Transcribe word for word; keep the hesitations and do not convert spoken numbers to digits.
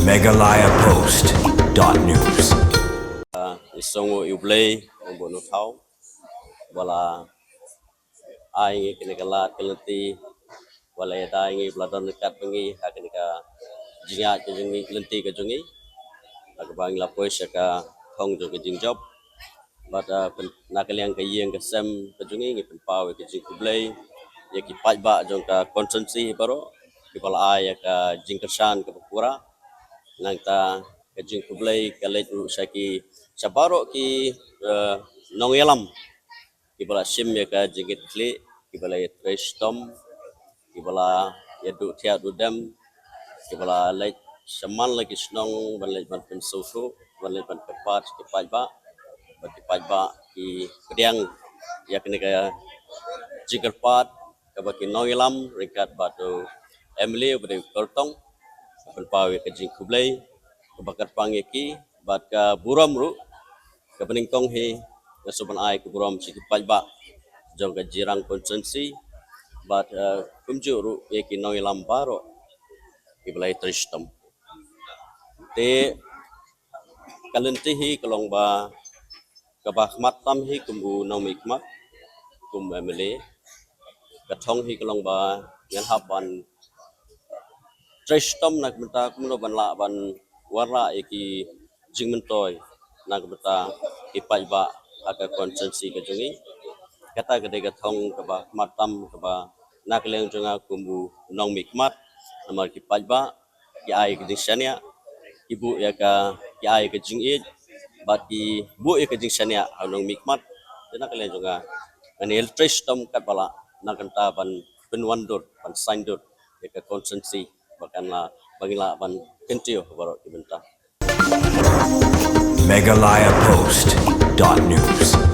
Meghalaya Post dot news. Ngi sngew ïa U Blei, U Blei u thaw, ba la ai ngi kane ka lad ka lynti, ba la ïada ïa ngi, ba la don ryngkat bad ngi ha kane ka jingïaid ka jong ngi, lynti ka jong ngi, ha kaba ngi la poi sha ka thong jong ka jingjop. Bad, ah, pyn-, na ka liang ka ïing ka sem ka jong ngi, ngi pynpaw ïa ka jingkhublei ïa ki paidbah jong ka constituency baroh kiba la ai ïa ka jingkyrshan kaba pura. Nangta ka jingkhublei ka leit ruh sha ki, sha baroh ki, eh, nongïalam kiba la shim ïa ka jingkitkhlieh, kiba la ïatrei shitom, kiba la ïaduh thiah duh dem, kiba la leit shaman la ki shnong ban leit ban pynsngewthuh, ban leit ban kyrpad ki paidbah, ba ki paidbah ki pdiang ïa kane ka jingkyrpad, kaba ki nongïalam ryngkat bad u M L A uba dei u kyrtong, pynpaw ïa ka jingkhublei kaba kyrpang ïa ki, bad ka burom ruh kaba nyngkong hi, nga sngewbha ban ai ka burom sha ki paidbah jong ka Jirang constituency, bad, eh, kumjuh ruh ïa ki nongïalam baroh kiba la ïatrei shitom. Te ka lynti hi ka long ba kaba khmat tam hi kum u nongmihkhmat, kum M L A. Ka thong hi ka long ba ngan hap ban trei shitom na ka bynta kumno ban lah ban wanrah ïa ki jingmyntoi na ka bynta ki paidbah ha ka constituency ka jong ngi. Kata ka dei ka thong kaba khmat tam, kaba na ka liang jong nga kum u nongmihkhmat, namar ki paidbah ki ai ka jingshaniah, ki buh ïa ka, ki ai ka jingïeit, bad ki buh ïa ka jingshaniah ha u nongmihkhmat. Te na ka liang jong nga, ngan ïatrei shitom katba lah na ka bynta ban pynwandur, ban saiñdur ïa ka constituency, ba kan lah, ba ngin lah ban kyntiew baroh ki bynta. Meghalaya Post dot news.